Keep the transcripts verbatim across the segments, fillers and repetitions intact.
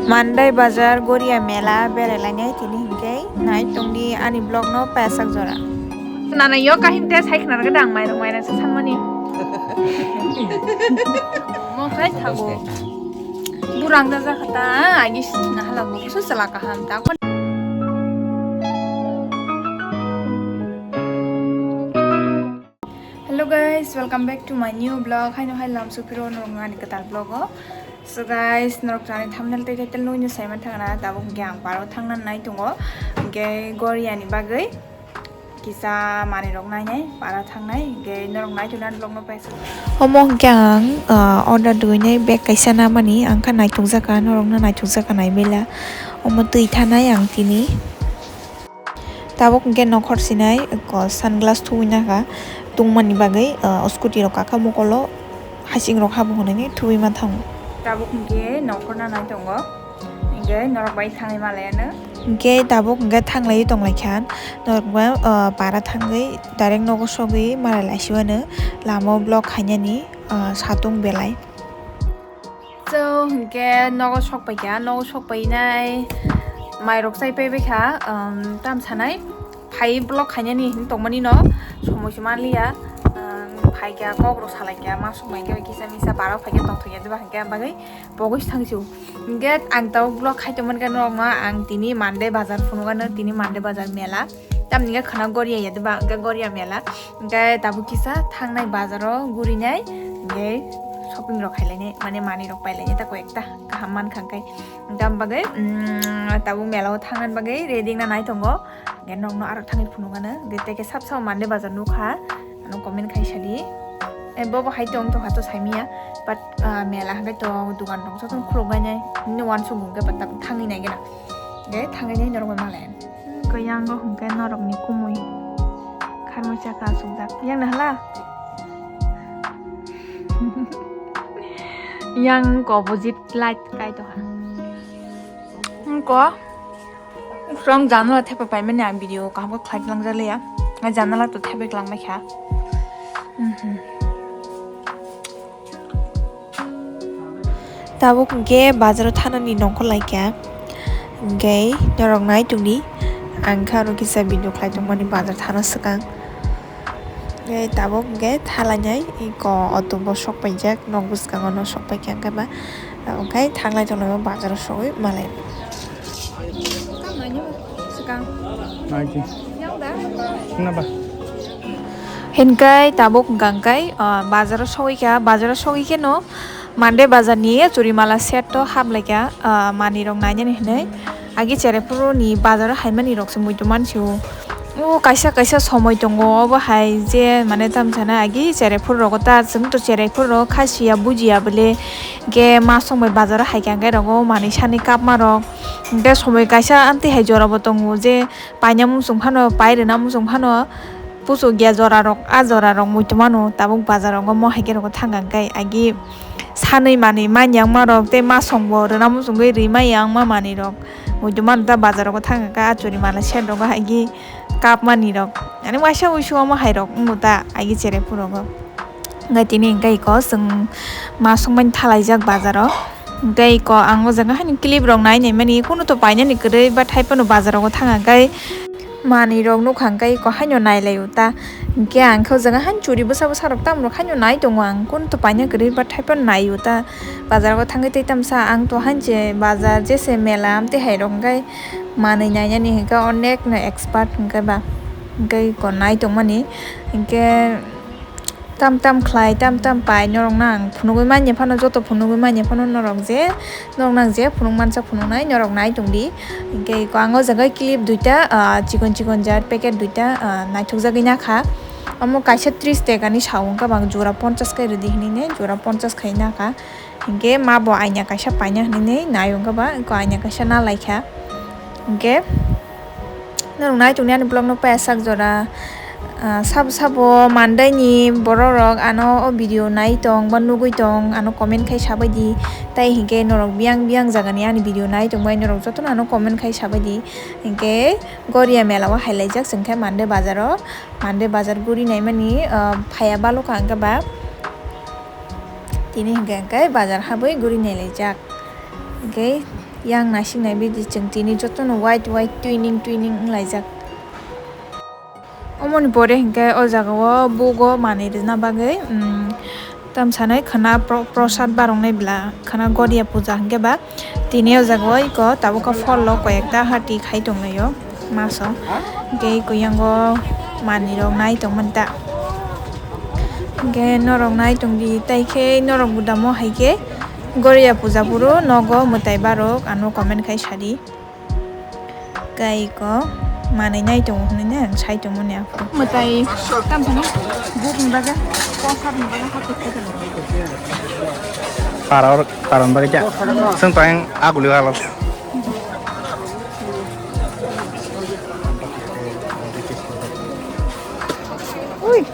Mandai bazar Goria mela berai lainai tini hinkhe nai tongdi ani vlog no pasak jora. Nana yo kahim te sai khna rwgwdang mairok mairok sa sanmani. Mo khai thago. Burang da jakha ta agi sina hala bo su sala kaham ta kon. Hello guys, welcome back to my new vlog. Haino hai lam supiro norok ani kwtal vlog o. So guys, norok jani thumbnail tei title nugui no saiman thangna tabuk hwnkhe ang paro thangna nai tongo. Hwnkhe Goria ni bagwi kisa manwi rok nainai para thangnai hwnkhe norok nai tongnai vlog no paisa. Omo hwnkhe ang, ah, order duinai bag kaisa namani ang kha naitukjaka norok no naitukjaka naimela. Omo twi thanai ang tini. Tabuk hwnkhe nokhor sinai ko sunglass thuwi nakha tungmani bagwi, ah, scooty rok kakha mokolo hasing rok habo hwnwi thuwi ma thango. Tabuk hwnkhe nokhor nanai tongo, hwnkhe norok bai thangwi malaiano. Hwnkhe tabuk hwnkhe thanglaiwi tonglaikha, norok ba, ah, para thangwi direct nogo sogwi malai laisiwano lama o vlog khainani, ah, satung belai. So, hwnkhe nogo sok paikha, nogo sok painai mairok chai paibaikha, um, tam sanai phai vlog khainani hinwi tongmani no somoi se manliya, um, phaikha kok rok salaikha ma songmai khe kisa misa bara phaikha tongthokya diba hwnkhe bagwi pogwi se thangsiu. Hwnkhe ang tabuk vlog khai tongmani khe norok ma ang tini Monday bazar phunukano, tini Monday bazar mela. Tamni hwnkhe khwna Goria ya diba, hwnkhe Goria mela. Hwnkhe tabuk kisa thangnai bazaro gurinai, hwnkhe shopping rok khailainai, mane manwi rok pailainai ta koi ekta kaham mankha hwnkhe. Hwnkhe am bagwi, mm, tabuk mela o thangnani bagwi ready wngna nai tongo. Hwnkhe nokno aro thangwi phunukano, hwnkhe tei khe sab sabo Monday bazar nukha, ano comment khai sadi. E bobo hai tong tongkha to saimanya, but, ah, mela hwnkhe to dugan rok jotono khuluknai nai, nini uansukgo hwnkhe but tabuk thangwi nai gana. Hwnkhe thangwi nai norok bai malai. Hwnkhe yango hwnkhe norokni kumui kharmui chakha asukjak. Yang na hala? Yang ko opposite light kai to ha. Ko song janala thepa paimani ang video kaham khe khlai langjak liya. Janala to thepa klang mai kha. Mhm. Tabuk hwnkhe bazaro thanani nongkhor laikha. Hwnkhe norok nai tongdi. Ang khe aro kisa video khlai tongmani bazar thana swkang. Hwnkhe tabuk hwnkhe thalainai iko auto bo sok paijak, nok bwskango no sok paikha hwnkhe ba. Hwnkhe thanglai tonglaio bazaro sogwi malai. Naidi. Naba. Hinkai tabuk hwnkha hwnkhe, ah, bazaro sogwi kha, bazaro sogwi kheno Monday bazar ni churi mala set to hap laikha, ah, manwi rok nainani hinwi. Agi cherai phuru ni bazaro haimani rok se muitu mansio. O kaisa kaisa somoi tongo, obo hai je mane tamsana agi cherai phuru rogo ta chwng to cherai phuru rok kha siya bujiya bole ge ma song bai bazaro hai kha hwnkhe rogo manwi sani kapma rok. Hwnkhe somoi kaisa amtwi hai jora bo tongo je paina muchung phano, pai rwna muchung phano puchukya jorarok, a jorarok muitu mano. Tabuk bazarogo mo hai khe rwgwi thang kha hwnkhe agi sanwi manwi manya wngmarok tei masongbo rwna muchungwi rwi maya wngma manwirok muitu mano. Ta bazarogo thang kha hwnkhe a churi mala set rogo agi kapmanirok ani waisa uisu omo hairok wngo ta agi cherai phurogo. Hwnkhe tini hwnkhe iko chwng ma songmani thalaijak bazaro. Hwnkhe iko ang o jaga haino clip rok nai naimani, kunu to painani kwrwi, but hai phano bazar rogo thang kha hwnkhe manwi rok nukha hwnkhe iko haino nailaio ta. Hwnkhe ang khe o jaga haino churi bwsa bwsa rok tamo rok haino nai tongo ang, kunu to paina kwrwi, but hai phano naio ta. Bazar rogo thangwi tei tamsa ang to haino je bazar jese mela amtwi hai rok hwnkhe manwi nainani hwnkhe onek no expert hwnkhe ba. Hwnkhe iko nai tongmani hwnkhe. Tam tam khlai, tam tam pai, norok nang phunugwi manya phano, joto phunugwi manya phano norok je, norok nang je phunuk mansa phunuknai, norok nai tongdi. Hwnkhe iko ang o jaga clip duita, ah, chikon chikon jar packet duita, ah, naithokjagwi nakha. Omo kaisa tris tekani sao wngkha bang, jora ponchas khe rwdi hinwi ne, jora ponchas khai nakha. Hwnkhe ma bo aina kaisa paina hinwi nai wngkha ba, iko aina kaisa na laikha. Hwnkhe norok nai tongdi ani vlog no paiya sak jora. Ah, sabo sabo Monday ni borok rok ano o video nai tong ba nugwi tong, ano comment khai sabai di. Tai hinkhe norok biyang biyang jaga ni ani video nai tong bai norok jotono ano comment khai sabai di. Hinkhe Goria mela o hai laijak chwng khe Monday bazar o, Monday bazar guri naimani, ah, phaiya balo kha hwnkhe ba. Tini hwnkhe hwnkhe bazar habwi guri nailaijak. Hwnkhe Yang naising nai bidi chwng tini jotono white white twining twining wnglaijak. Omoni pore hinkhe o jaga o bugo manwi rwna bagwi, um, tamsanai khwna pro-, prosad baroknai bwla khwna Goria puja hinkhe ba tini o jaga o iko tabukha phollo koi ekta hati khai tonglaio maso. Hinkhe iko yango manwi rok nai tongmani ta. Hinkhe norok nai tongdi, tai khe norok budamo hai khe Goria puja phuru nogo mwtai barok ano comment khai sadi. Kaiko manwi nai tongo hwnwi ang sai tongmani aphuru. Mwtai tamsani bukni bagwi, prosad ni bagwi hati khai tongo. Para or, para ni bagwi ja. Seng tang aguli halo. Ui.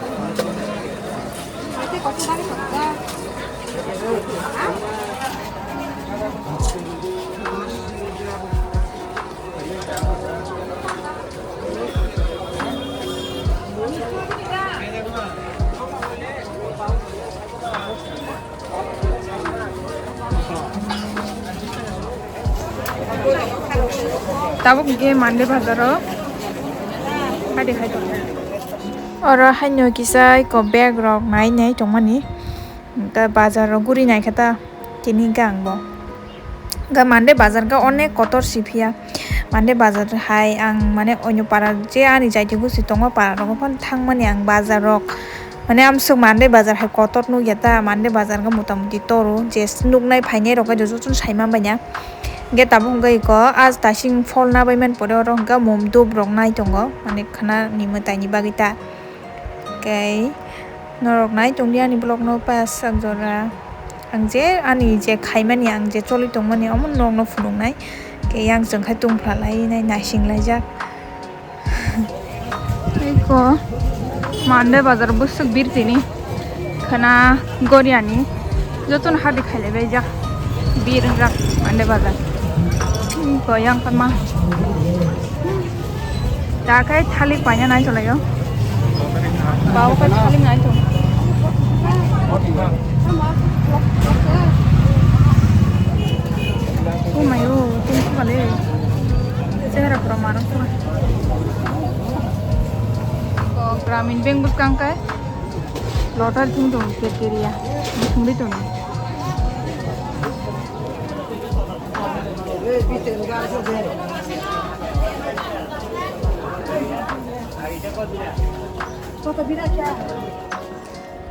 Tabuk hinkhe Monday bazaro haidi hai tongo. Oro haino kisa eko bag rok nai nai tongmani. Hinkhe bazaro guri naikha ta tini hinkhe ang bo. Hinkhe Monday bazar khe onek kotor si phiya. Monday bazar hai ang mane onyo para je ani jaiti gusi tongo para rogo phano thangmani ang bazar rok. Mane amswk Monday bazar hai kotor nukya ta, Monday bazar khe mota moti toro je nuknai phainai rok khe joto chwng saima baiya. Hinkhe tabuk hinkhe iko ah tasing pholna bai man pore oro hinkhe mom dup rok nai tongo mane khwna ni mwtai ni bagwi ta. Kei norok nai tongdi ani vlog no pasak jora. Ang je ani je khaimani, ang je choli tongmani, omo norokno phunuknai. Kei yang chwng khai tungphla lai nai naising laijak. Eko Monday bazar bwswk bir tini. Khwna Goriani jotono hadi khailaibaijak. Bir wngjak Monday bazar. Eko yang kama. Da khe thalik paina nai tonglaio. Ba o khe thalik nai tong. O mai o, tong thung kha le. Chehra pura marang thung. Ko Gramin Bank bwskang khe lottery thung tong, criteria thungri tong.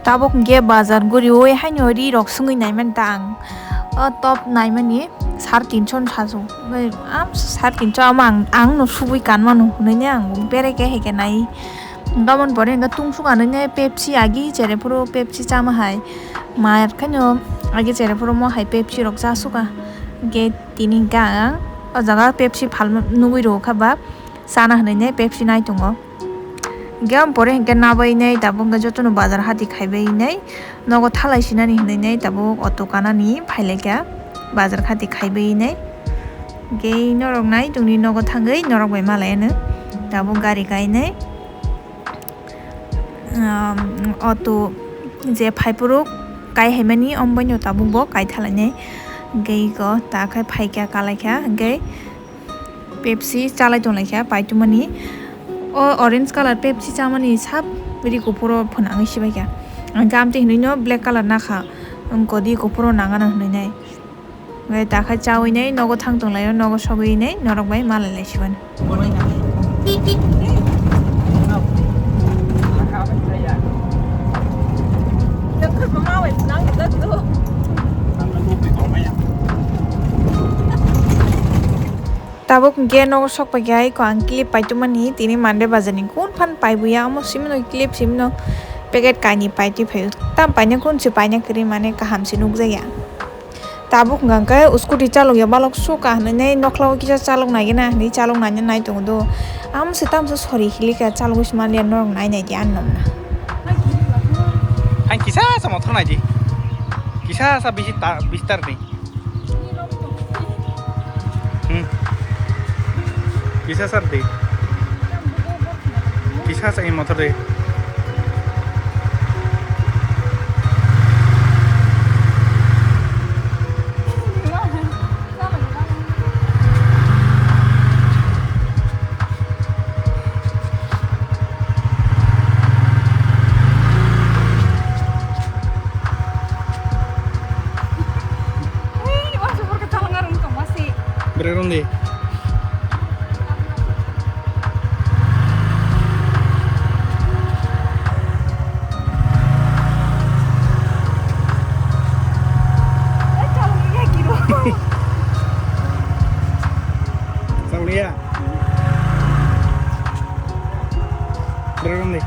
Tabuk hinkhe bazar guriui haino ri rok swngwi naimani ta ang. O top naimani sar tinso ni sasu. Am sar tinso amo ang, ang no subui kanmano hwnwi ang berai khe hai khe nai. Tamoni pore hinkhe tungsuk anw ne Pepsi agi chere phuru Pepsi chama hai. Mar khaino agi chere phuru mo hai Pepsi rok cha suka. Hinkhe tini hinkhe ang o jaga Pepsi phalma nugui rwkha ba chana hwnwi ne Pepsi nai tongo. Hinkhe ang pore hinkhe nabai nai tabuk hinkhe jotono bazar hati khaibai nai nogo thalai sinani hwnwi nai tabuk auto kanani phailaikha bazar hati khaibai nai. Hinkhe norok nai tongni nogo thangwi norok bai malai anw tabuk gari kainai. Um, auto je phaiphuru kai haimani ombaino tabuk bo kai thalainai. Hinkhe iko ta khai phaikha kalaikha hinkhe Pepsi chalai tonglaikha paitumani. O orange colour Pepsi chamani sap ri kuphuro phwnangwi sibaikha. Hinkhe amtwi hinwi no black colour nakha. Wngkodi kuphuro nangano hinwi nai. Hinkhe ta khe chaui nai nogo thang tonglaio, nogo sogwi nai norok bai malai lai siban. Tabuk hinkhe nogo sok paikha iko ang clip paitumani tini Monday bazar ni kun phan paibuya omo simino clip simino packet kainwi paitwi phaio tam paina kun se paina kwrwi mane kaham se nukjakya. Tabuk hwnkha khe scooty chalokya balok suka hinwi nai nokhlao kisa chalok naigena hinwi chalok naina nai tongo do. Amse tamse sori hilikha chalogwi se manliya norok nai naidi ani nokna. Ang kisa sa mothor naidi. Kisa sa bisi ta-, bistar di. Hmm. Kisa sar di. Kisa sa i motor di. Brerong di. Chakliya. Berorong di.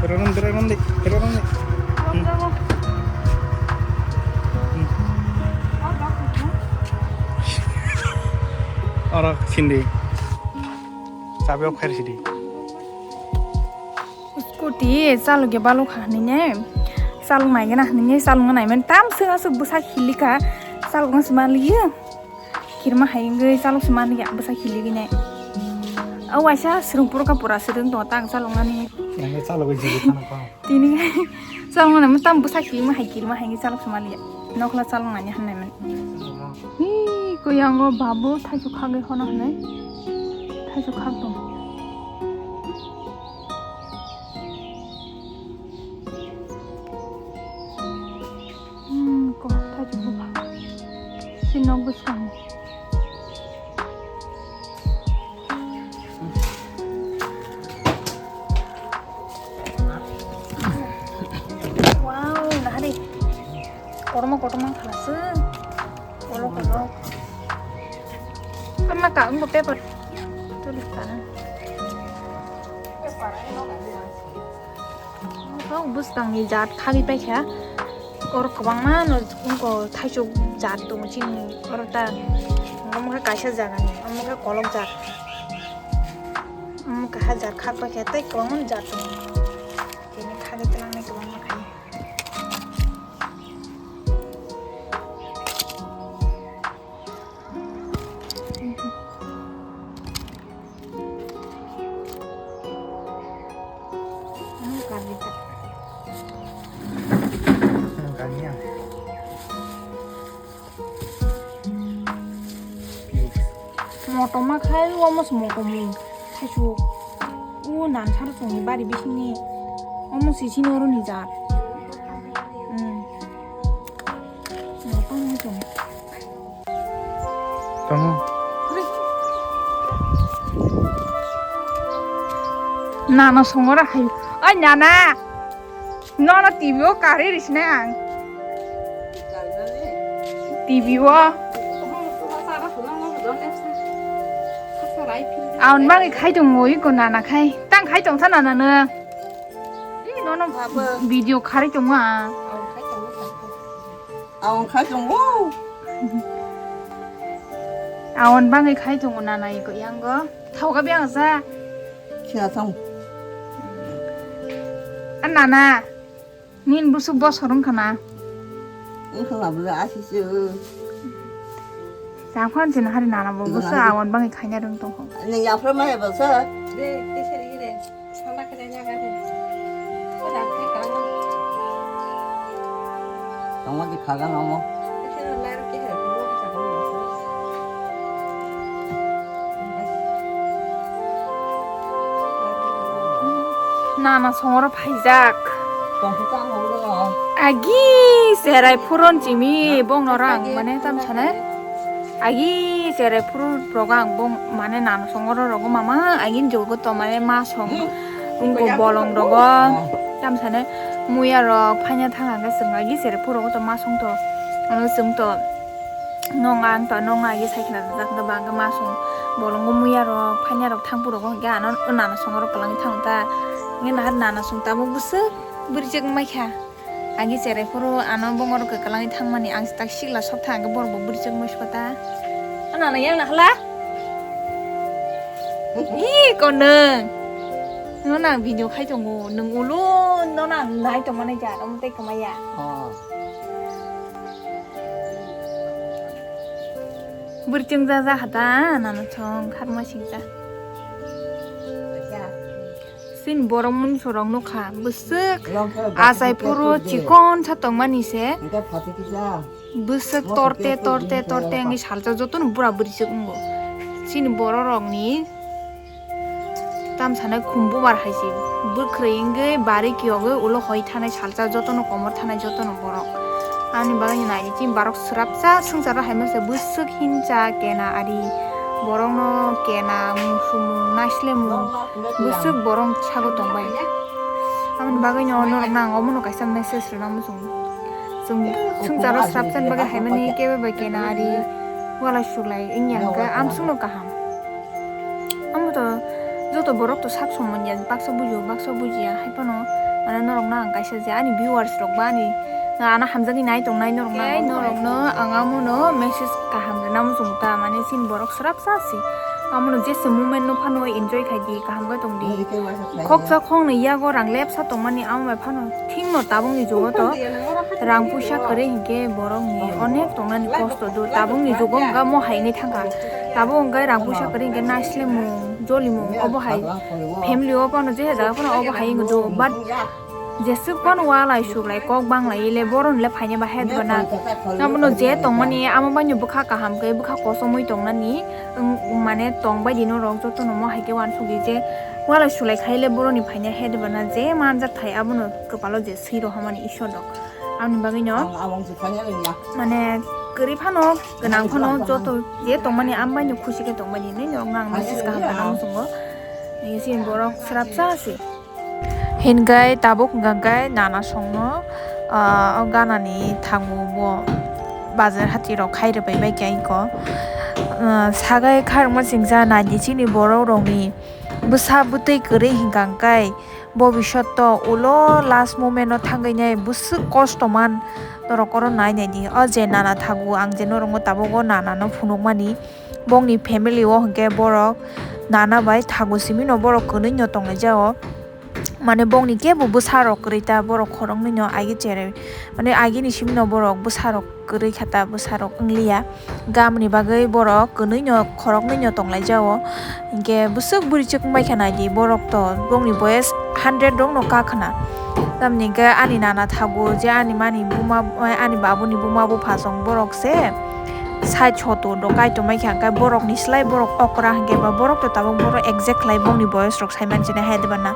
Berorong, berorong di. Berorong di. Hmm. Hmm. Oro sindi. Chabi off khair sidi. Scooty chalok ya balok ha hinwi ne. Chalok nai gana hinwi ne, chalok nai man tam sung asuk bwsa khilika. Chalok nang sima liya. Kirma hai wngwi chalok se mani ya bwsa khili gwi nai. O waisa swrwng puro ka pura swrwng tongo ta ang chalok nani. Yang chalok gwi jili khana pa. Tini chalok nani tam bwsa khili ma hai kirma hai wngwi chalok se mani ya. Nokla chalok nani han nai man. Hi ko yango babu thaisu khagwi hono hinwi. Thaisu khak tong. Hmm, kok thaichuk bupha. Si nok bwskango. Wow, nahari. Kotorma kotorma khalaswk. Kolok kolok. Ama ka wngkha paper. Tulik kana. Hok bwskangni jat khagwi paikha. Oro kwbangma no wngkha thaichuk jat tongo chini oro ta. Omo khe kaisa jagani, omo khe kolok jat. Omo kaisa jat khak paikha tei kwbangma jat tongo. Tini khagwi twlangnai kwbangma khai. Motom ma khai omo se motom mung thaichuk. O nan sar chwngni bari bisingni omo se sini oro ni jat. Hmm. Motom mung chwng. Tamo. Nana songora hai. Oi nana. Nono T V o kari risina ang. T V o. Aun bagi khai tong oi ko nana khai. Tang khai tong sa nana no. Ih, nono video kari tong ma. Aung khai tongo. Awan bangwi khai tongo nana iko yango. Thauga biyang sa. Khiya thang. A nana. Nin busuk bosor wngkha na. Wngkha na bwle asi se. Jangkhan sin hari nana bo busa awan bangwi khaina rwng tongkho. Ning yaphra ma heba sa. De, de seri gire. Tongma di khaga namo. Nana songoro phaijak. Agi serai phuron chimi bongno rang mane tam sane. Agi cherai phuru rogo ang bo mane nana songoro rogo mama agin jogo to mane ma song wngko bolong rogo tam sane muya rok phaina thang ang chwng agi cherai phuru rogo to ma song to ano chwng to nong ang to nong agi saikna jak to bang ma song bolongo muya rok phaina rok thang phuru rogo hingke ano nana songoro kwlangwi thang ta hingke nahar nana song tabuk bwswk bwrwi chwk wngmai kha. Agi cherai phuru ano bongor kwklangwi thangmani ang tak sikla sok thang khe borok bo bwrwi chwk muisko ta. Ano ano yang nakhla? Hi ko nwng? No nang video khai tongo, nwng ulo no nang nai tongmani ja, omo tei kwmaya. Oh. Bwrwi chwng ja ja hata, nano chong kharma singcha. Chini borok mungsorok nukha bwswk achai phuru chikon sa tongmani se bwswk torte torte torte wngwi salsa jotono bura bwrwi se wngo. Chini borok rokni tamsana khum bubar hai se bwkhwrwi wngwi bari kiyogwi ulo hoi thanai salsa jotono komor thanai jotono borok Ani bagwi nai chini borok swrapsa swngcharo hai masa bwswk hinsa kena ari borokno kena mung sumung naislemung bwswk borok sago tongbai. Aboni bagwino norokno ang omono kaisa message rwna muchungo. Chwng swngcharo swrapsani bagwi haimani kebo bai kena ari walai suklai wngya hwnkhe amsukno kaham. Amo to joto borok to sak somanya baksa bujio baksa bujia hai phano mane norokno ang kaisa je ani viewers rok ba ani ano hamjagwi nai tongnai norokno ang norokno ang amono message kaham rwna muchungo ta mane chini borok swrapsa si amono jesa moment no phano enjoy khai di kaham khe tong di. Khoksa khoknwi yago rang lepsa tongmani amo bai phano thikno tabukni jugo to rang puisa kwrwi hinkhe borokni onek tongnani kosto do tabukni jugo hwnkha mo hai wngwi thangkha tabuk hwnkhe rang puisa kwrwi hinkhe naislemung jolimung obo hai family o phano je jaga phano obo hai wngwi do but jeswk phano walai suklai kok banglai le boroni le phaina ba het bana abono je tongmani amo baino bwkha kaham khe bwkha kosomwi tongnani wng mane tongbai di norok jotono mo hai khe uansukdi je walai sulai khai le boroni phaina het bana je manjak thai abono kwpalo je swi rohormani Ishwar rok. Aboni bagwino mane kwrwi phano gwnang phano joto je tongmani ambaino khusi khe tongmani hinwi norokno ang message kaham kaham muchungo. Chini borok swrapsa se. Hinkai tabuk hwnkha khe nana songno, ah, o ganani thango bo bazar hati rok khai rwbai bai khe aiko. Ah, sagai kharma singsa naidi chini borok rokni bwsa bwtwi kwrwi hwnkha khe bobisot to ulo last moment o thangwi nai bwswk kosto man norok oro nai naidi. O je nana thago ang je norokno tabuk o nana no phunukmani bongni family o hwnkhe borok nana bai thago simi no borok kwnwi no tonglai jao. Mane bongni kebo bwsa rok kwrwi ta borok khoroknwi no agi cherai mane agini simi no borok bwsa rok kwrwi kha ta bwsa rok wngliya. Gamni bagwi borok kwnwi no khoroknwi no tonglai jao. Hinkhe bwswk bwrwi chwk wngbai kha naidi borok to bongni boyes hundred rok no ka khna. Tamni hinkhe ani nana thago je ani mani buma ani babuni buma bupha song borok se. Side soto do kaitor mai kha, hwnkhe borokni slai borok okra hwnkhe ba borok to tabuk borok exact khlai bongni boyes rok sai manchina hai de bana.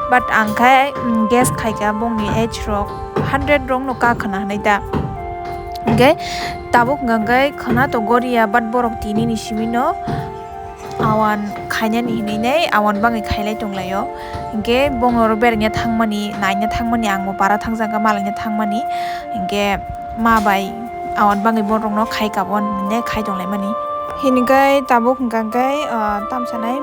But ang khe, mm, guess khai kha bongni age rok hundred rok no ka khna hinwi da. Hwnkhe tabuk hwnkha khe khna to goriya, but borok tini ni simi no awan khainani hinwi nei awan bangwi khailai tonglaio. Hwnkhe bongni oro berengya thangmani, naina thangmani, ang bo para thangjakha malaina thangmani. Hwnkhe ma bai awan bangwi borokno khai kabo hinwi khai tonglaimani. Hinkhe tabuk hwnkha khe, ah, tamsanai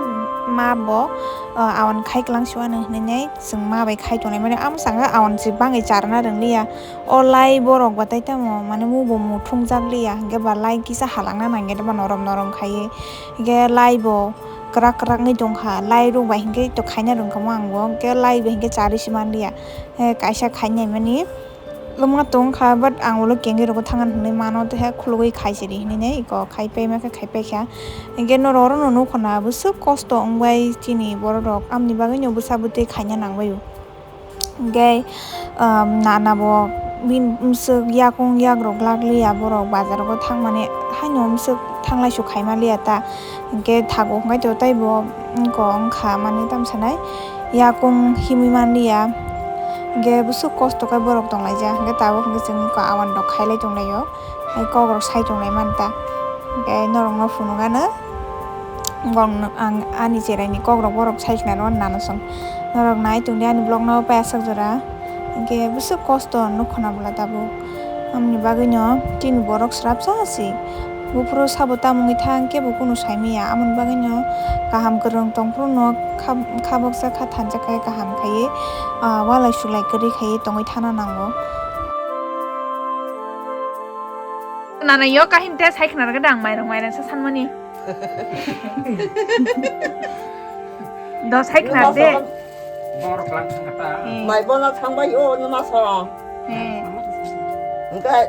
ma bo, ah, awan khai kwlang siwano hinwi nei chwng ma bai khai tonglaimani. Amsanga awan se bangwi charwna rwngliya. O lai borok batai tamo mane mubo muthung jak liya, hwnkhe ba lai kisa halangna nangya de ba norom norom khaiwi. Hwnkhe lai bo kwrak kwrak wngwi tongkha, lai rok bai hwnkhe to khaina rwngkha mo ang bo, hwnkhe lai bai hwnkhe charwi se manliya. He kaisa khainai mani wngma tongkha, but ang ulo kengwi rogo thangna hinwi mano, tei he khulugwi khai siri hinwi nei iko khai paima khe khai paikha. Hwnkhe norok oro no nukho na bwswk kosto wngbai chini borok rok, amni bagwi no bwsa bwtwi khaina nangbaio. Hwnkhe, um, nana bo bini bwswk yakung yakrok glak liya, borok bazar o thangmani haino bwswk thanglaisu khaima liya ta. Hwnkhe thago hwnkhe to tei bo wngkha mani tamsanai yakung himwi man liya. Hwnkhe bwswk kosto khe borok tonglaijak, hwnkhe tabuk hwnkhe chwng awan rok khailai tonglaio. Hai kok rok sai tonglai manta. Hwnkhe norok no phunuk ano. Bong ang ani cherai ni kok rok borok sai khna no nana song. Norok nai tongdi ani vlog no payasak jora. Hwnkhe bwswk kosto nukho na bwla tabuk. Amoni bagwi no chini borok swrapsa si. Buphuru sabo tamungwi thang kebo kunu saimaya. Amoni bagwi no kaham kwrwng tongphuru no kha, kha baksa kha thansa khe kaham khaiwi, ah, walai sulai kwrwi khaiwi tongwi thana nango. Nana yo kahim te sai khna rwgwdang mairang mairang sa sanmani. Do sai khna de. Borok lang thang kata. Eh. Mai bono thangbai o numa song. Eh. Engkai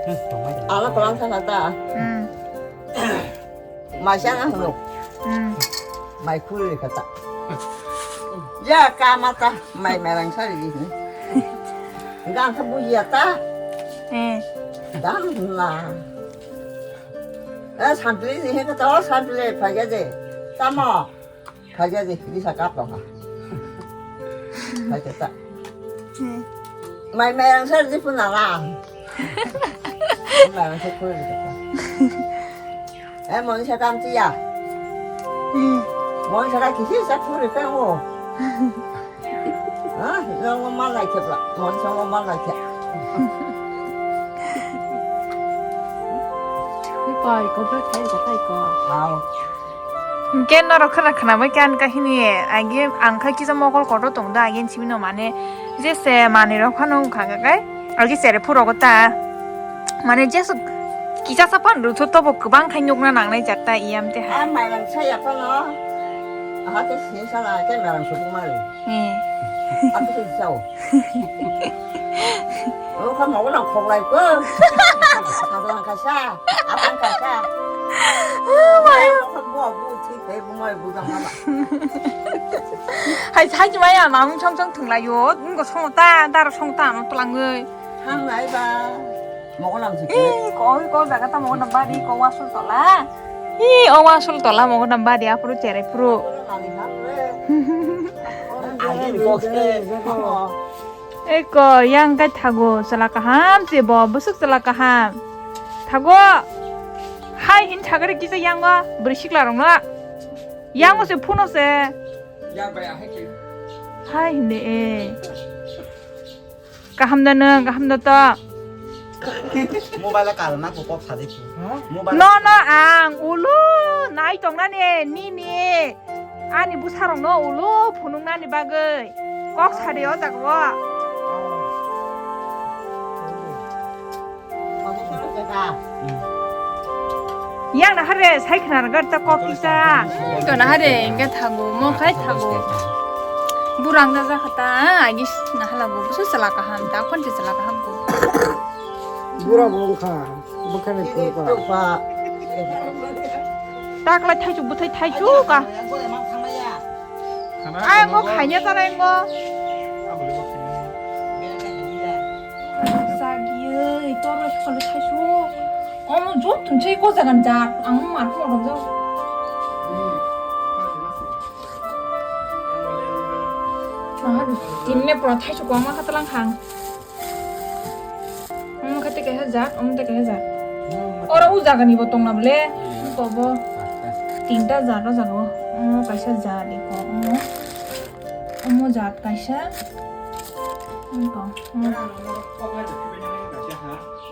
ala kolang thang kata. Hmm. Mai sana hunu. Hmm. Mai khuli kata. Ya kama ta mai merang sari di. Engkai ang buji ta. Eh. Dam na. Eh, sampli ni he kata, oh, sampli, phaja de. Tamo. Phaja de, bisa kap tong ha. Phaja ta. Hmm. Mai mai ang sar di pun ala. Mama se khuri de. Eh, mon sa kam tiya. Hmm. Mon sa ka kisi sa khuri pe mo. Ha, lo mo ma lai ke bla. Mon sa mo ma lai ke. Ni koi ko bla kai ka kai ko. Hao. Hingke norok khwna khwnamwi khe ang kahini agi ang kha kisa mokol kotor tong da agi simi no mane jese manwi rok phano wngkha khe agi chere phuru rogo ta mane jese kisa sa pan ruthu tobo kwbang khai nukna nangnai jak ta iyam te hai. Ah, mairang saya phano. Aha te sini sana ke mairang sutung mari. Hmm. Aku sih jauh. Oh, kamu orang kok lai ko. Abang kasa, abang kasa. Oh my. Kamu kan buat buat sih, kayak bu mai bu jang apa? Hai, hai, maya, mamung chong chong thung lai yo. Ngo song ta, dar song ta, no tulang oi. Hang lai ba. Mau ko lam sih. Ih, ko, ko jaga ta mau nambah di, ko wasul tola. Ih, o wasul tola mau nambah di, apuru chere puru. Ko lam ali hang le. Ani ko ke. Eko, yang kai thago, chwla kaham se bo, bwswk chwla kaham. Thago, hai hin thagari kisa yango, bwrwi sikla rokno. Yango se phuno se. Yang bai ahai ke. Hai hinde e. Kaham da nang, kaham da to. Mobile kal na ko kok sadi. Mobile. No, no, ang ulu, nai tong nani, nini. Ani bwsarokno ulo phunuknani bagwi kok sadi o jaga o. Yang nahar re, sai khna rwgwk ta kok kisa. Hmm, to nahar re, hingke thago, mo khai thago. Burang da jakha ta, agi nahalago, busu chwla kaham, ta khon se chwla kaham ko. Bura bo wngkha. Bwkhani phunukha. Takla thaichuk bwthai thaichuk ka. Ai, mo khaina tara mo. Sagiye, toro khalo thaichuk. Omo jotun sei ko jagan jat. Ang mar ko rom jao. Tinne pura thaichuk ko ma khatalang khang. Omo khe tei kaisa jat, omo tei kaisa jat. Oro o jaga ni bo tong na bole. Iko bo tinta jat o jaga o. Omo kaisa jat iko. Omo, omo jat kaisa. Iko. Omo.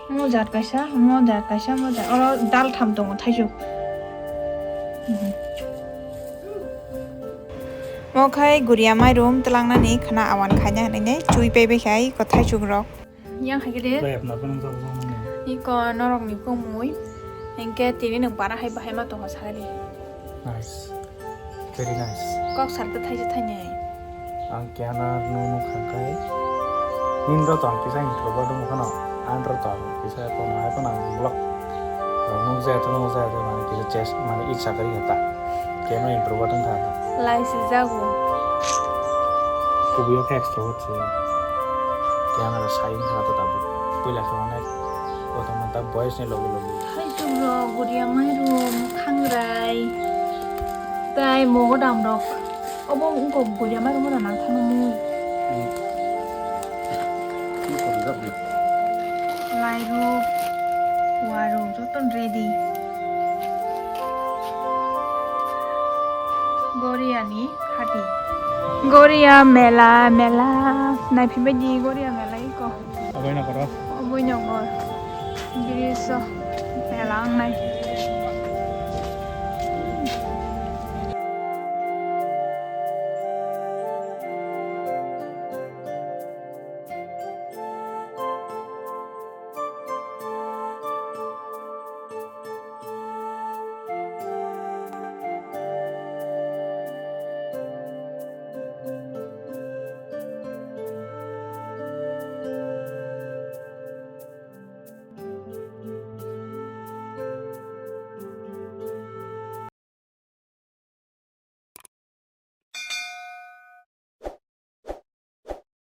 Omo jat kaisa, omo jat kaisa, omo jat. Oro dal tham tongo thaichuk. Mo khai guria mairum twlangnani khna awan khaina hinwi chui paibai khai iko thaichuk rok. Yang hai khe de. Bai apna phano jok jok nang. Iko norok ni kumui. Hingke tini nwng para hai bahai ma tongo sakali. Nice. Very nice. Kok sar ta thaisa thainai. Ang kiana no no khakai. Nindro tong kisa intro ba dum khano. Andro tong kisa kono hai kono ang blok. Nung jaya to nung jaya to mane kisa chest mane itsa kari kata. Keno intro ba dum khata. Lai si jago. Kubuyo khe extrovert se. Khe ang aro shy wngkha to tabuk. Puila khe onek kotorma ta boys ni loge loge. Thaichuk rok, guria mairum, khangrai, tai mogodam rok. Obo wngkha guria mairum rok nang thangma mui. Lairuk, waruk joto ready. Goria ni khati. Goria mela, mela. Naiphi baidi Goria mela iko. Oboino koro. Oboino kor. Biriso mela ang nai.